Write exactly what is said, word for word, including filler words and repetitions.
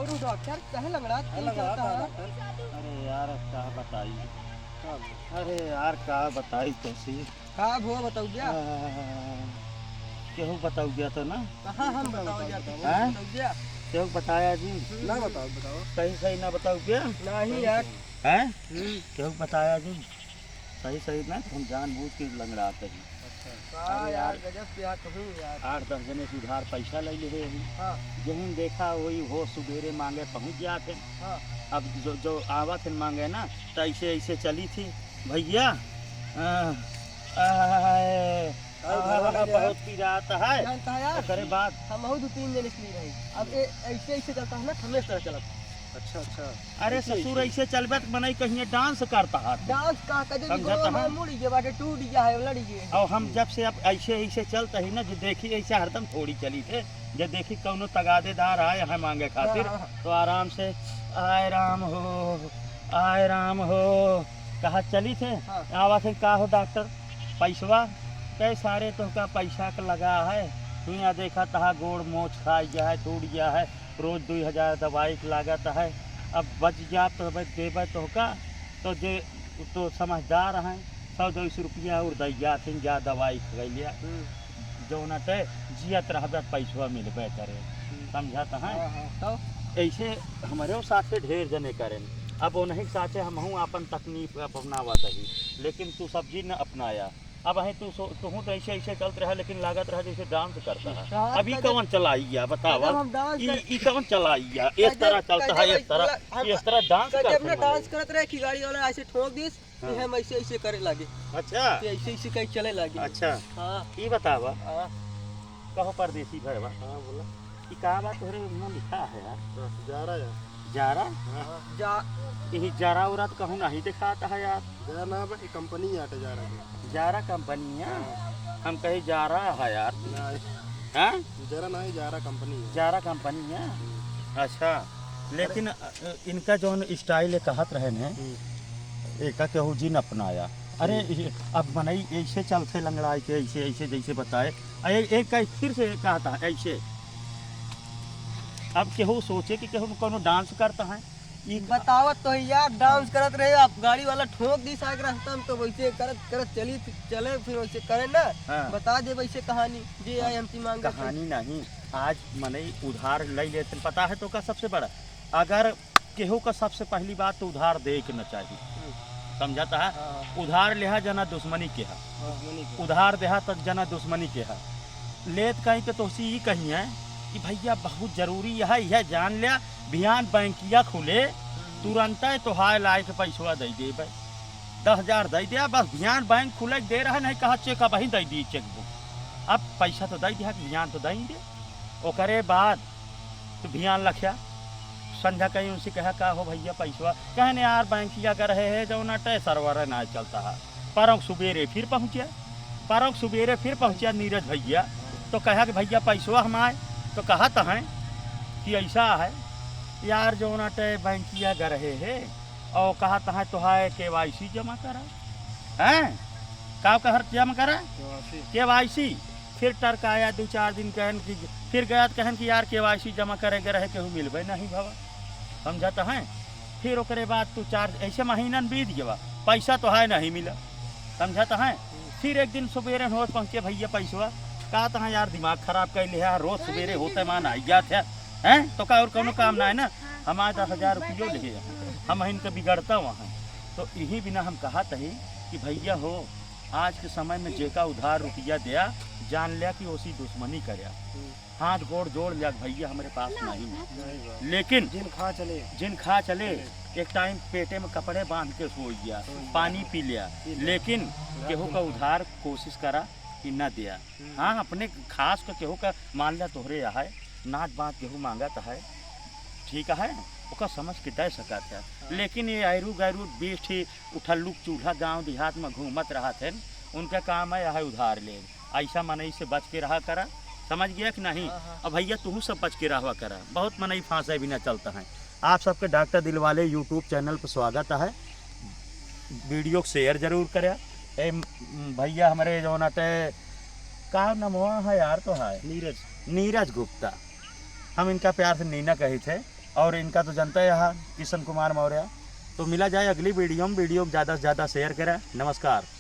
तू डॉक्टर कहे लंगड़ात हाँ, कहीं लंगड़ात चलता है है? डॉक्टर। अरे यार, अब का बताई? का बताई? अरे यार, का बताई तोसी? का भो बताऊ क्या? आ, केहू बताऊ गया तो ना? कहाँ हम बताओ जाते हैं? हैं? बताऊ क्या? केहू बताया जी? ना बताओ, बताओ। सही सही ना बताऊ क्या? नहीं यार। हैं? हम्म। केहू बताया जी? सही सही ना, हम जानबूझ के लंगड़ात ही। अच्छा। का अरे यार, यार। गजब प्यार कहूँ यार। आठ दस जने से उधार पैसा ले ले रहे हैं। हाँ। जहिन देखा वही हो सुबेरे मांगे पहुँच जात हैं। हाँ। अब जो, जो आवत हैं मांगे ना, तो ऐसे ऐसे चली थी भैया। आ, आ, का उधार आ, वाला यार? बहुत पिरात है। जानता है यार, ओकरे बाद हमहू दो तीन जने से ली रही। अब ए, ऐसे ऐसे चलता है ना, हमें इस तरह चलत। अच्छा, अच्छा। अरे ऐसे, ससुर, ऐसे। ऐसे चलबे त मनई कहिए डांस करता है। डांस का, का जे समझत गोड़वा है? हमार मुड़ गया बाटे, टूट गया है, लड़ गए। और हम जब से अब ऐसे, ऐसे चलते ही ना, जो देखी ऐसे हरदम थोड़ी चली थे, जो देखी कौनो तगादेदार आए हैं मांगे खातिर, हाँ, हाँ, हाँ। तो आराम से, "आय राम हो, आय राम हो," कहा चली थे। हाँ। आवा थे, "का हो डॉक्टर, पैसवा?" कहे, "सारे तोहका पैसा के लगा है, तू यहाँ देखा तहा गोड़ मोच खा गया है, टूट गया है।" रोज दुई हजार दवाई के लागत है। अब बच जाब तो भाई देबे तोहका, तो जे तो समझदार हैं, सौ दो सौ रुपया और दई जात हैं, जा दवाई खा लिया। हम्म। जौन अटे जियत रहबे पैसवा मिलबे करे। हम्म। समझत हैं? हाँ, हाँ। तो ऐसे हमरे साथे ढेर जने करें। अब उन्हीं के साथे हमहूँ आपन तकनीक अपनावत ही, लेकिन तू सब चीज न अपनाया। अब अहीं तू सो-, तुहूँ तो ऐसे, ऐसे चलत रहा, लेकिन लागत रहा जैसे डांस करता है। डांस अभी करते कौन चलाई है, बतावा? जब हम डांस ई, कर- ई कौन चलाई है? इस गजब, तरह चलता गजब है, इस तरह, वाला हम इस तरह डांस गजब करते ना हैं। डांस करत रहे कि गाड़ी वाला ऐसे ठोक दिस, कि हाँ। हम ऐसे, ऐसे करे लागे। अच्छा। कि ऐसे, ऐसे कहीं चले लागे। अच्छा। हाँ। ई बतावा। हाँ। कहो परदेसी भरवा। हाँ, बोला। ई का बात तोहरे मुंह लिखा है यार? हाँ, जारा यार। जारा? हाँ। जा- यही जारा उरा तो कहूँ नहीं दिखाता है यार। जारा ना बा, ये कंपनी आटे जारा के। जारा कंपनी है? हाँ। हम कहे जारा है यार। ना। हाँ? जारा ना है, जारा कंपनी है। जारा कंपनी है? हम्म। अच्छा। लेकिन, अरे। अ, इनका जौन style ये कहत रहे ने, हम्म। एका केहू जिन अपनाया। अरे, हम्म। ये अब मनई ऐसे चलते लंगड़ाई के, ऐसे, ऐसे जैसे बताए, आ, ए-, एक का फिर से कहता है ऐसे। अब केहू सोचे कि केहू कौनो डांस करता है। ई बतावत तो है यार, डांस करत रहे, आप गाड़ी वाला ठोक दी साइकिल रास्ता में, तो वैसे करत, करत चली, चले, फिर वैसे करे ना। हाँ। बता दे वैसे कहानी, जे हाँ। आए हमसे मांगे थे। कहानी नहीं, आज मनई उधार ले लेते, पता है तो का सबसे बड़ा, अगर केहू का सबसे पहली बात तो उधार दे के न चाही। हम्म। समझत है? हाँ। उधार लेहा जना दुश्मनी के है। हाँ। दुश्मनी के। उधार देहा त जना दुश्मनी के है। लेत कहीं तो तोहसे ई कही है कि भैया बहुत जरूरी है, यह जान लिया, बिहान बैंकिया खुले, हम्म। तुरंत तोहार लाए के पैसवा दे देबे। दस हजार दे दिया, बस बिहान बैंक खुले दे रहा, नहीं कहा चेक अब ही दे दी चेकबुक। अब पैसा तो दे दिया, बिहान तो दे दे। ओकरे बाद तो भियान लख्या, संझा कहीं उनसे कहा, "का हो भैया पैसवा?" कहने, "यार, बैंकिया का रहे है, जौन अटे server ना चलता है।" परौं सुबेरे फिर पहुँचा, परौं सुबेरे फिर पहुँचा नीरज भैया, तो कहा कि, "भैया, पैसवा हम आए।" तो कहा तो हैं कि ऐसा है, "यार, जौन अटे बैंकिया का रहे है, और कहा तो हैं, तोहार KYC जमा करा।" हैं? का कहर जमा करा? KYC। KYC। फिर टरकाया दो चार दिन, कहन कि, फिर गया तो कहन कि यार KYC जमा करे के रहे, केहू मिलबे नहीं भवा, समझत हैं। फिर ओकरे बाद तू चार, ऐसे महीनन बीत गवा, पैसा तो है नहीं मिला, समझत हैं। फिर एक दिन सुबेरे होत पहुँचे, "भैया पैसवा।" का तो हैं यार, दिमाग खराब कर लिया, रोज सुबेरे होते मान आई जात है, हैं? तो का और कौनो काम ना है ना? हमारे दस हजार रुपयो ले, हम इनके बिगड़ता वहाँ। तो यही बिना हम कहत ही कि भैया हो, आज के समय में जेका उधार रुपया दिया, जान लिया कि ओसी दुश्मनी करया। हम्म। हाथ गोड़ जोड़ लिया कि भैया हमरे पास नहीं है। नहीं बा। लेकिन जिन खा चले। जिन खा चले, चले। एक टाइम पेटे में कपड़े बांध के सो गया, हम्म। पानी पी लिया, पी लिया। लेकिन उधार केहू का उधार कोशिश करा कि न दिया। हम्म। हाँ, अपने खास का केहू का मान लिया तोहरे यहाँ है, नाच बात केहू मांगत है, ठीक है, ओका समझ के दे सकत है। हाँ। लेकिन ये आयरू गैरू बीस ठी उठल्लू चूल्हा गांव देहात में घूमत रहत हैं, उनका काम है यह उधार ले। ऐसा मनई से बच के रहा करा, समझ गया कि नहीं? हाँ, हाँ। अब भैया तुहू सब बच के रहवा करा, बहुत मनई फांसे बिना चलता है। आप सबके डॉक्टर दिलवाले YouTube channel पर स्वागत है। Video को share जरूर करा। ए, म, भैया हमरे जौन अटे, का नाम हुआ है यार तो है? नीरज। नीरज गुप्ता। हम इनका प्यार से नीना कही थे। और इनका तो जनता ही है, किशन कुमार मौर्य। तो मिला जाए अगली video में, video को ज़्यादा से ज़्यादा share करें। नमस्कार।